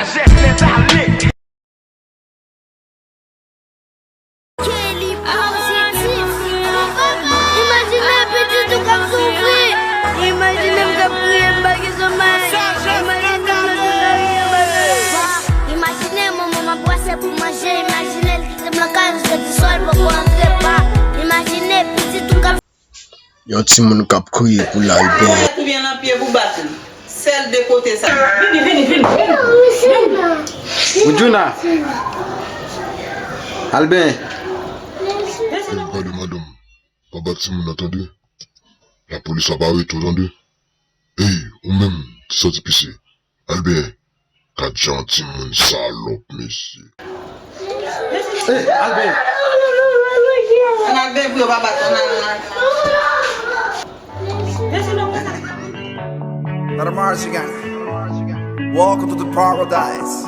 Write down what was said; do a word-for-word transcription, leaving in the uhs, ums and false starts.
Kelly positif. Imajine pitit ou k ap soufri. Imajine m k ap kriye, m pa gen somèy. Imajine m nan tout lari, m pa gen. Imajine manman m ap brase pou manje. Imajine l kite m nan kay, jiska di swa l poko antre pa. Imajine pitit ou k ap Yon timoun k ap kriye pou l al benyen. Ou byen nan pye pou bat li. Sèl de kote sa. Vini, vini, vini, vini. Woudjouna. Al benyen. Ey, gade madanm. Pa bat timoun nan, tande. Lapolis ap arete w, tande. Ey, ou menm ki santi pise. Al benyen. Gad jan timoun salòp, mesye. Ey, al benyen. Ann al benyen pou yo pa bat, ann al, ann al. Not a Mars again. Welcome to the paradise.